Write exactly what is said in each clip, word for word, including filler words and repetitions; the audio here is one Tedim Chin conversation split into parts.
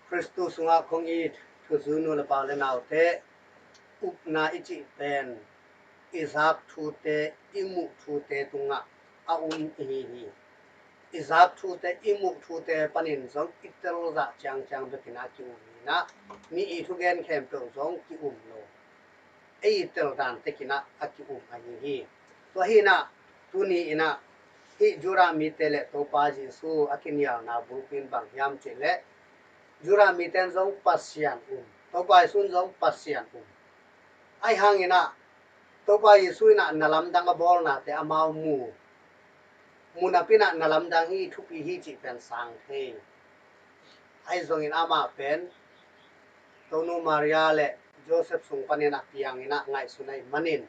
Khristu sungah kong it thuzui nu le pa le naute, upna i cih pen i zak thute, i muh thute tungah a um i hi hi. I zak thute, i muh thute panin zong i telzah ciangciang bekin a ki-um hi-in ah, mi i thugen khempeuh zong ki-um lo, ei teldan tekin ah a ki-um ahi hi. Tua hi-in ah, tuni in ah hih Judah mite le Topa Jesu a kinialna bulpi in bang hiam cih leh, Judah mite in zong Pasian um, Topa Jesu in zong Pasian um. Ahi hangin ah Topa Jesu in ah na lamdang a bawlnate amau mu, mu napi in ah na lamdang hi, thupi hi cih pen sang thei. Ahi zongin amah pen Tonu Maria le Joseph sung panin a piangin ah ngaihsun ahih manin,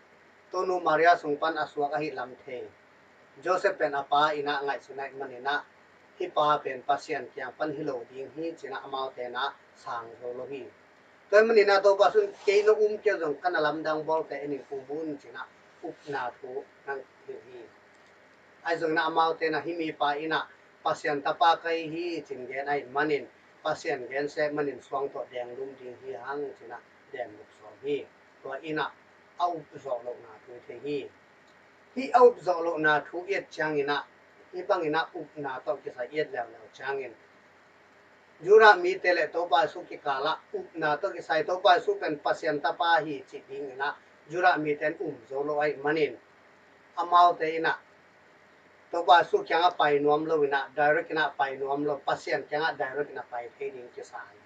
Tonu Maria sung pan a suak ahih lam thei. Joseph pen a pa in ah ngaihsun ahih manin ah, hih pa pen Pasian kiang pan hi lo ding hi ci-in ah amaute in ah sang zo lo hi. Tua ahih manin ah Topa Jesu in kei na um kei zong ka na lamdang bawlte en in um un ci-in ah upna thu nang hilh hi. Ahi zongin ah amaute in ah hih mipa in ah Pasian tapa ka hi hi ci-in gen ahih manin, Pasian gen seh manin suang tawh denglum ding hi hang ci-in ah denluk sawm hi. Tua in ah a up zawh lohna thu i thei hi. Hih a up zawh lohna thu i et ciangin ah, hih bangin ah upna tawh kisai i et leuleu ciangin, Judah mite le Topa Jesu kikalah upna tawh kisai, Topa Jesu pen Pasian tapa hi cih dingin ah Judah mite in um zo lo ahih manin, amaute in ah Topa Jesu kiangah pai nuam lo in ah, direct in ah pai nuam lo, Pasian kiangah direct in ah pai thei ding kisa hi.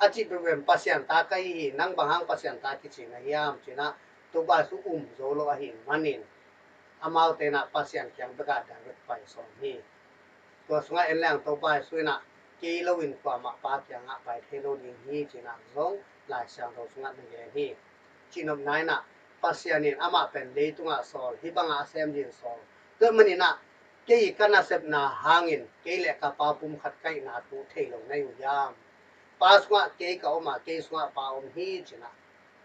A cih pen Pasian ta ka hi hi, nang bang hang Pasian ta kici na hiam ci-in ah Topa Jesu um zo lo ahih manin, amaute in ah Pasian kiang bekah direct pai sawm hi. Tua sungah en leng Topa Jesu in ah kei lo in kuamah Pa kiangah pai thei lo ding hi ci-in ah zong Lai Siangtho sungah na gen hi. Cihnopna in ah Pasian in amah pen leitungah sawl, hih bangah a sem dingin sawl. Tua ahih manin ah kei ka nasepna hangin kei le ka Pa pumkhat ka hihna thu thei lo na hi uh hiam? Pa sungah kei ka om a, kei sungah Pa om hi ci-in ah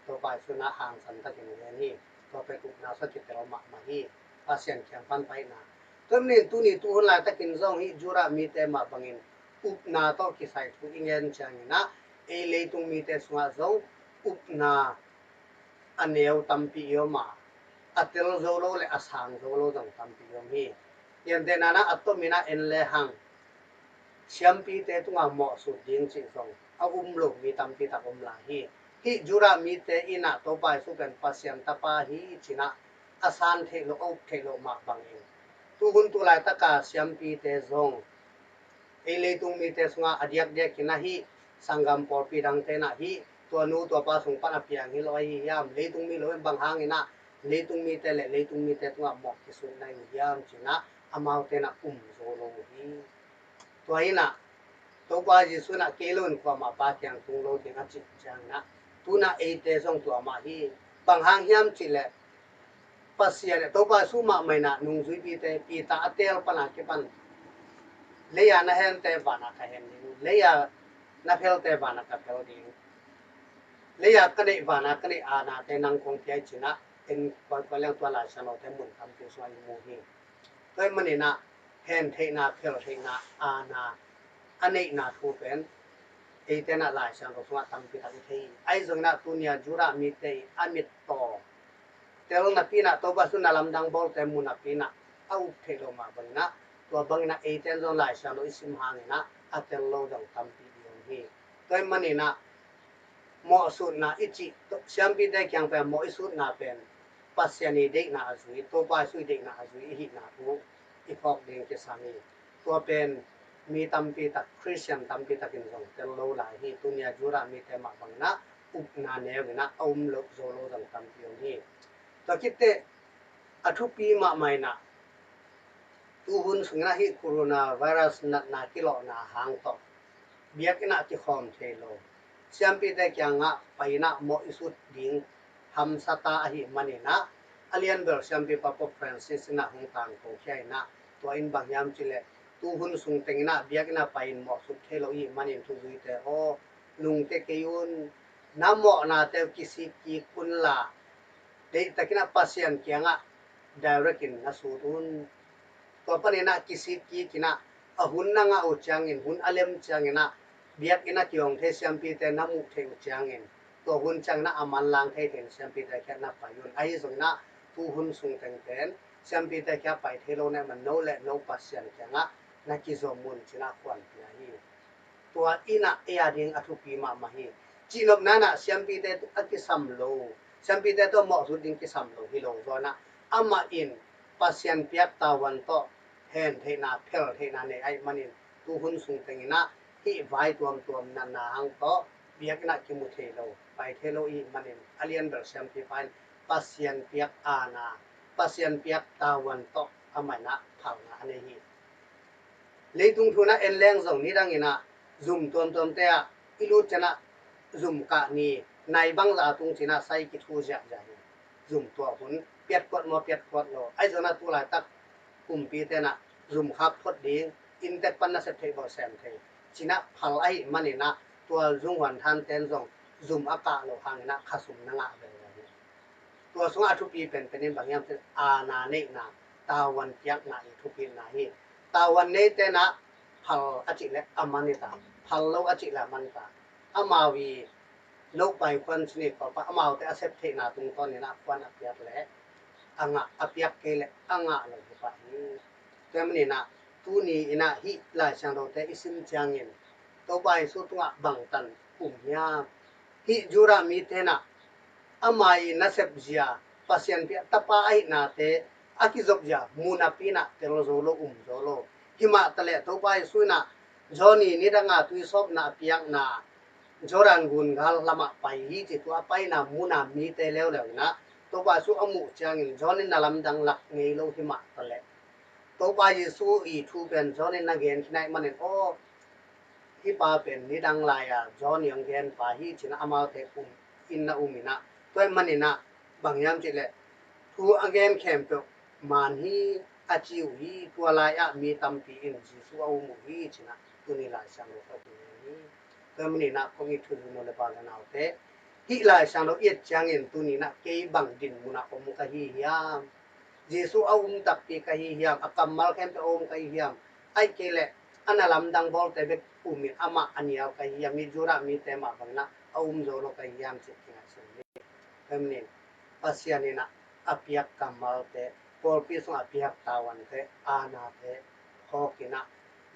Topa Jesu in ah hangsan takin gen hi. Tua pen upna sung ah kitel mahmah hi. Pasian kiang pan paina. Tua ahih manin tuni tuhun laitakin zong hih Judah mite mah bangin upna tawh kisai thu i ngen ciangin ah, ei leitung mite sungah zong upna a neu tampi i om a, a tel zo lo le a sang zo lo zong tampi i om hi. Gentehna in ah a tomin ah en lehang, siampite tungah mawhsut ding cih zong a um lo mi tampi tak om lai hi. Hih Judah mite in ah Topa Jesu pen Pasian tapa hi ci-in ah a san theih loh, a up theih loh mah bangin, tuhun tu laitaka siampite zong ei leitung mite sungah a diakdiakin ah hih sanggam pawlpi dangte in ah hih tua nu tua pa sung pan a piang hi lo ahi hiam, leitung mi lo in bang hangin ah leitung mite le leitung mite tungah mawh kisut na hi uh hiam ci-in ah amaute in ah um zo lo uh hi. Tua hi-in ah Topa Jesu in ah kei lo in kuamah Pa kiang tung lo ding a cih ciangin ah, tu-in ah eite zong tua mah hi. Bang hang hiam cih leh Pasian, Topa Jesu mahmah in ah nungzuipite, Peter a teel pan a kipan, lei-a na hente vanah ka hen ding, lei-a na phelte vanah ka phel ding, lei-a ka neih vanah ka neih aanate nang kong pia hi ci-in ah en kawikawi leng tua Lai Siangthote mun tampi sungah i mu hi. Tua ahih manin ah hen theihna, phel theihna, aana a neihna thu pen eite in ah Lai Siangtho sungah tampi tak i thei hi. Ahi zongin ah tuni-a Judah mite i a mittaw tel napi in ah, Topa Jesu na lamdang bawlte mu napi in ah a up theih loh mah bangin ah, tua bangin ah eite in zong Lai Siangtho i sim hangin ah a tel lo zong tampi i om hi. Tua ahih manin ah mawhsutna i cih, siampite kiang pen mawh i sutna pen Pasian i deihna a zui, Topa Jesu i deihna a zui i hihna thu i phawk ding kisam hi. Tua pen mi tampi tak, Khristian tampi takin zong tel lo lai hi. Tuni-a Judah mite mah bangin ah upna neu in ah a um lo zo lo zong tampi om hi. Tua khit teh a thupi mahmah in ah, tuhun sungin ah hih coronavirus natna kilawhna hang tawh biakinn ah kikhawm thei lo, siampite kiangah pai in ah mawh i sut ding hamsa ta ahih manin ah, a lianbel siampipa Pope Francis in ah hong tangko khia in ah, tua in bang hiam cih leh, tuhun sung teng in ah biakinn ah pai in mawh sut thei lo i hih manin thuzuite aw, lungkia kei un, na mawhnate uh kisik kik un la, deihtakin ah Pasian kiangah direct in na sut un. Tua panin ah kisik kik in ah, a hun na ngah uh ciangin, hun a lem ciangin ah biakinn ah kihong thei siampite na muh theih uh ciangin, tua hun ciangin ah a manlang thei thei in siampite kiang na pai un. Ahi zongin ah tu hun sung tengteng siampite kiang pai thei lo na hih man no le no Pasian kiangah na kizom un ci-in ah khuanpia hi. Tua in ah ei a ding a thupi mahmah hi. Cihnopna in ah siampite a kisam lo, siampite tawh mawhzut ding kisam lo hi lo zaw in ah, amah in Pasian piak tavuan tawh hen theihna, phel theihna nei ahih manin tu hun sung tengin ah hih vai tuamtuam natna hang tawh biakinn ah kimu thei lo, pai thei lo i hih manin a lianbel siampipa in Pasian piak aana, Pasian piak tavuan tawh amah in ah phalna a nei hi. Leitung thu in ah en leng zong nidangin ah zum tuamtuamte ah i lut ciangin ah zum kah ni, nai bangzah a tung ci-in ah sai kithu ziahziah hi. Zum tuah hun piatkuat maw, piatkuat lo, ahi zongin ah tu laitak kumpite in ah zum khak phot ding, inntek pan nasep theih bawh sem thei ci-in ah phal ahih manin ah tua zunghuan thanten zong zum a kah loh hangin ah khasum na ngah veve hi. Tua sungah a thupi penpen in bang hiam cih leh aana neihna, tavuan piakna i thupitna hi. Tavuan neite in ah phal a cih leh a man hi ta, phal lo a cih leh a man ta. Amau i loh pai khuan ci ni kawpa amaute a sep theihna tungtawn in ah khuan a piak leh a ngah, a piak kei leh a ngah lo hi pah hi. Tua manin ah tuni in ah hih Lai Siangthote i sim ciangin Topa Jesu tungah bangtan um hiam? Hih Judah mite in ah ama i nasep zia, Pasian piak tapa ahihnate a kizop zia mu napi in ah tel zo lo, um zo lo. Himah taleh Topa Jesu in ah John i nidanga tuisawpna a piakna Jordan gun gal lamah pai hi ci, tua a paina muna mite leuleu in ah Topa Jesu a muh ciangin John in na lamdang lak ngei lo himah taleh Topa Jesu i thu pen John in na gen khin ahih manin, aw, hih pa pen nidang lai-a John i hong gen pa hi ci-in ah amaute um in na um in ah, tua ahih manin ah bang hiam cih leh thu a gen khempeuh man hi, a ci uh hi. Tua lai-ah mi tampi in Jesu a um uh hi ci-in ah tuni Lai Siangtho tawh kong gen hi. Tua ahih manin ah kong it thupi nu le pa le naute, hih Lai Siangtho i et ciangin tuni in ah kei bang din munah om ka hi hiam? Jesu a um takpi ka hi hiam? A kammal khempeuh a um ka hi hiam? Ahih kei leh a na lamdang bawlte bek um in amah a nial ka hi hiam? Hih Judah mite mah bangin ah a um zo lo ka hi hiam cih kingaihsun ni. Tua ahih manin Pasian in ah a piak kammalte, pawlpi sungah a piak tavuante, aanate phawk in ah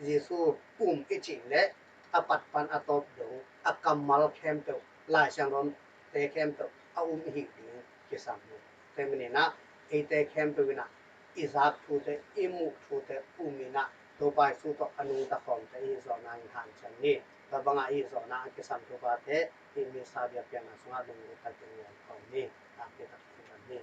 Jesu um i cih leh a pat pan a tawp dong a kammal khempeuh, Lai Siangthote khempeuh a um i hih ding kisam hi. Tua ahih manin ah eite khempeuh in ah i zak thute, i muh thute um in ah Topa Jesu tawh a nungta khawmte i hih zawh nangin hanciam ni. Tua bangah i hih zawh nang a kisam Topate hih Missa biakpiakna sungah lunglut takin i om khawm ni. Nakpi takin i om ni.